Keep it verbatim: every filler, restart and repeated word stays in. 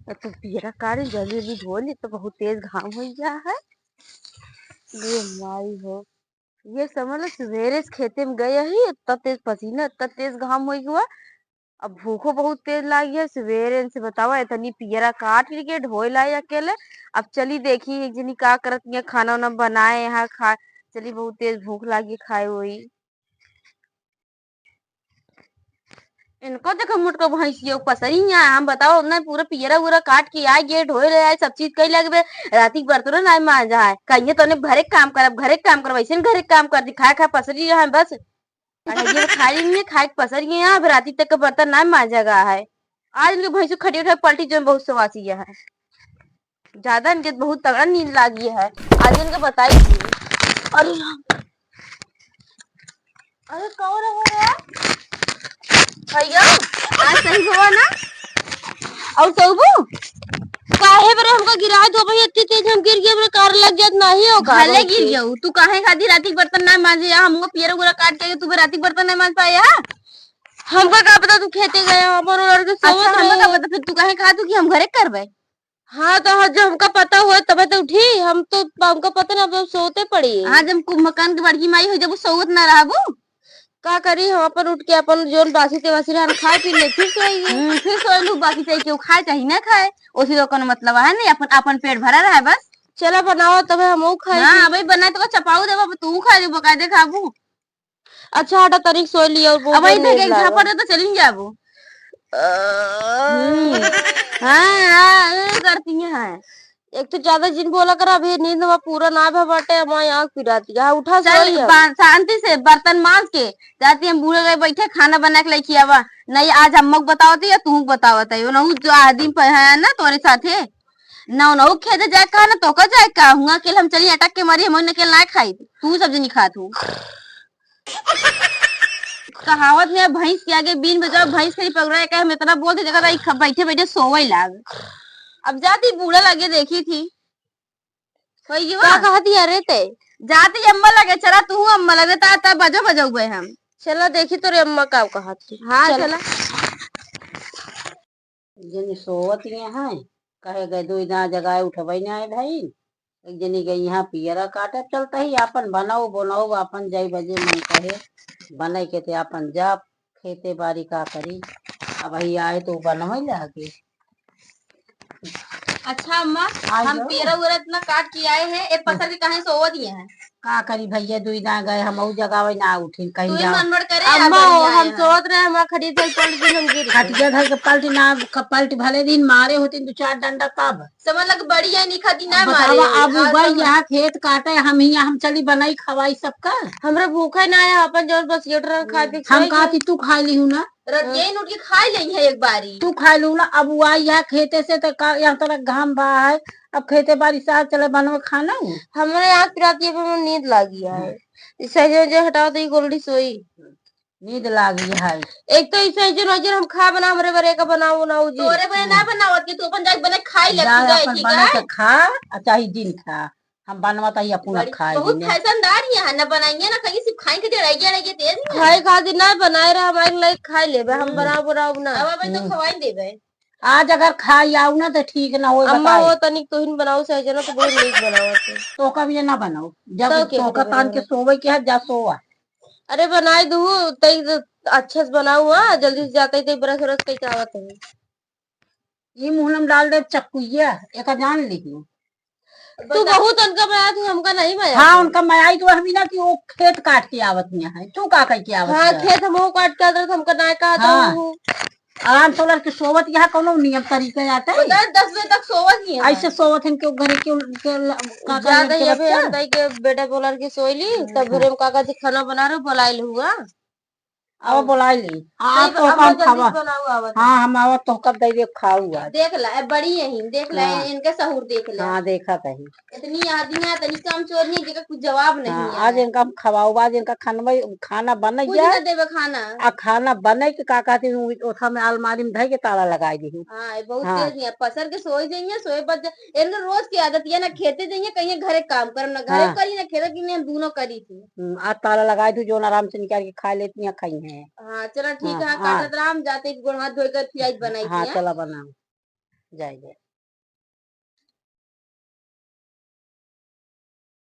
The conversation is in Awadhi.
ये तो पियरा काट जल्दी जल्दी धो ली, तो बहुत तेज घाम हो गया है। ये माई हो, ये समझ लो, सुबेरे से खेते में गए ही, इतना तेज पसीना, इतना तेज घाम हो गया। अब भूखो बहुत तेज लागी है, सुबेरे से बतावा, इतनी पियरा काट के ढोए लाई अकेले। अब चली देखी एक जनी का करत है, खाना वाना बनाए यहाँ खा। चली, बहुत तेज भूख लागी, खाए होई। इनको देखो, मोटको भैंसियो पसरी है, हम बताओ, उन्हें पूरा पियरा उरा काट के आए, गे ढोए ले आए, सब चीज कई लगबे, राती के बर्तन ना मांजा है, कहिए तो उन्हें घरे के काम करब, घरे के काम करब, ऐसे घरे के काम कर दी, खाए खाए पसरी रहे बस। अरे, ये खा लेंगे, खाए के पसर गए हैं, अब राती तक का बर्तन ना मांजा गया है। आज इनके भैंसों खटिया उठा पलटी जो बहुत सवासी है। ज्यादा इनके बहुत तगड़ा नींद लागी है। आज इनके बताई थी। अरे राम। अरे कौन है रे? भैया, आज सही हुआ ना? और सोबू? काहे बरे हमका गिरा दो भाई, इतनी तेज हम गिर गए, बरे कार लग जात नाही हो का भले बहुत गिर तेज। गयो, तू काहे खातिर राती के बर्तन ना मांजे या? हमको पियर उगरा काट के तू भी राती के बर्तन ना मांज पाया? हमका का पता तू खेते गए हो, अपन लड़के अच्छा, सोवत हमका का रहे। पता, फिर तू काहे कहा तू कि हम घरे करबे? हाँ, तो हाँ, जो हमका पता हुआ तबे तो उठी, हम तो, हमका पता ना, अब सोते पड़ी। हाँ, जब कुंभकर्ण के बड़की माई हो, जब वो सोवत ना रहबू, का करी, हम अपन उठ के अपन जोन बासी ते बासी रहन खाए पी ले, फिर सोई गई। हम्म, फिर सोई लू, बाकी चाहे केहू खाए चाहे ना खाए, ओसी तो कोनो मतलब है नहीं, अपन, अपन पेट भरा रहे बस। चला बनाओ, तबे हमहू खाए ना, पी। अबे बनाए तो चपाऊ देबा, तू खा लेबो, कायदे खाबू। अच्छा, हटा, तनिक सोई लिया और बहुत अब जोर वही नींद देखे लागल। झापड़ दे तो चली जाबू। हम्म। हाँ, हाँ, ये करती हैं। एक तो ज्यादा जिन बोला कर, अभी नींद में पूरा ना भा बाटे, हमारी आँख पिराती है। हाँ, उठा चल, सोई अब। बा-, शांति से बर्तन मांज के जाती, हम बूढ़े गए बैठे, खाना बना के लेके आवा। नहीं, आज अम्मा को बतावत है या तू को बतावत है, वो नहु जो आदमी पे है ना तोरे साथे, ना उनहु खेते जाए का, ना तोका जाए का, हुआ अकेले हम चली अटक के मरी, हम अकेले ना खाई, तू सब जनी खात हूँ। कहावत में भैंस के आगे बीन बजाओ, भैंस के पगड़ा के हम इतना बोल दे, देखा था, ई ख-, बैठे बैठे सोवे लाग। अब जाती बूढ़ा लगे देखी थी। वही का हुआ। कहती अरे ते? जाती अम्मा लगे, चला तू अम्मा लगे, ता, ता बजो बजौबे हम। चला देखी तोरे अम्मा का कहत थी। हाँ, चला। चला। जनी सोवत ये हैं, कहे गए दुई दाँय जगाए उठबै नाहीं भई। एक जनी गई यहाँ पियरा काटे, चलत ही आपन बनऊ बनऊ, आपन जई बजे मन कहे, बनई के ते आपन जा खेते बारी का करी। अबही आए तो बनवै लागे। अच्छा अम्मा, आज हम हो। पियरा उयरा इतना काट के आए हैं, ए पसर के काहे सोवत ये हैं? का करी भैया, दुई दाँय गए, हमहू जगावै ना उठिन, कहीं तू ही जाओ। मनमोड़ करे, अम्मा आ हो, बढ़िया हम है। सोवत रहे, हमार खटिया धर के पलट दिन हम गिर गए। खटिया धर के पलट ना, क-, पलट भले दिन मारे होतिन दो चार डंडा तब। समझ लग बड़ी है, नहीं खाती ना अब बतावा, मारे। अब आज उबल हम यहाँ खेत काटे, हम ही यहाँ हम चली बनाई खवाई सबका। हमरा भूखे ना है, अपन जौन बस ये उठरन खा पी के हम सोई कहती गए। तू खाई लिहू ना। रतिया ही उठ के खाई लेई है एक बारी। तू खाई लू ना, अब वो आई यहाँ खेते से तो का, यहाँ तरह घाम बा है, अब खेते बारी से आ चले बनवे खाना हो। हमरे आँख पिराती है, पर नींद लागी है। हम्म। इसे जो, जो हटाओ तो ये गोलडी सोई। नींद लागी है। एक तो इसे जो नजर हम खा बना, हमरे बरे का बनाओ, बनाओ जी। तोरे बरे ना बनावत के, तू अपन जाके बना खाई ले, जा तू जाए, अपन ठीक बना है? के खा, आ चाहे दिन खा। हम बनवा तो ही अपन बड़ी, खाए बहुत दिन। फैशनदार यहाँ ना बनाइए ना, कहीं सिर्फ खाए के डराइए, डराइए तेज नहीं है। खाए खातिर ना बनाए रहा, हमारे लायक खाए लेबे, हम हम्म। बनाओ, बनाओ ना। अब, अब तो हम्म। खवाई देबे। आज अगर खाई आऊ ना तो ठीक ना होए, अम्मा बताए। हो तनिक तोहिन बनाओ, सही जना तो बहुत नीक बनावत है। तो कब ये ना बनाओ, जब तो के तोका करे तान के बनावे? सोवे के है, जा सोवा। अरे बनाए दू, तई तो अच्छे से बनाऊ, हाँ, जल्दी से जाते ही तई ब्रश व्रश कई के आवत है। ये मुँह में डाल दे चक्कुइया, एका जान लिही। तू बता। बहुत उनका मया, तू हमका नहीं मया हाँ, तू। उनका मया ही तो हम ही ना कि वो खेत काट के आवत नहीं है। तू का कह के आवत हाँ, है? खेत हम वो काट के आवत, हमका ना कहा हाँ। था वो। आराम से लड़के सोवत यहाँ कोनो नियम तरीका आते हैं? बता, दस बजे तक सोवत नहीं है। ऐसे सोवत हैं कि वो घरे के, के ल-, का, का ज्यादा लड़के ये भी बच्चा? हम कही के बेटा बोला के सोई ली, तब हम्म। घरे में काका जी खाना बना रहे, बुलाए ले हुआ। अब बुलाई ली। आ, सही आप बा-, तो अब कम जल्दी खावा। बनाऊ आवत। हाँ, हम आवत तो कब दे खाऊ आज। देख ला, ए बड़ी यही, देख ला, हाँ। इनके सहूर देख ला। हाँ, देखा कहीं। इतनी आदमी है, इतनी कम चोरनी, जेका कुछ जवाब नहीं हाँ, है। आज इनका हम खवाऊ, आज इनका खाना, खाना बन कुछ गया। ना देवे खाना। आ खाना बने के का कहती हूँ, ओथा में अलमारी में धई के ताला लगाई दी हूँ। हाँ, ये बहुत हाँ। तेज नहीं है। पसर के सोई जाइए, सोए बद इनका रोज की आदत ये ना खेते जाइए, कहीं घरे काम करम, ना घरे हाँ। करी, ना खेते की, नहीं, हम दोनों करी थी। हम्म, आज ताला लगाई दू, जोन आराम से निकाल के खा लेती हैं, खाई हैं। हाँ, चला ठीक हाँ, है, हाँ। काटत रहा, हम जाते हैं, गोड़ हाथ धोकर फिर आज बनाई हाँ, थी, हाँ? चला बनाओ। जय जय।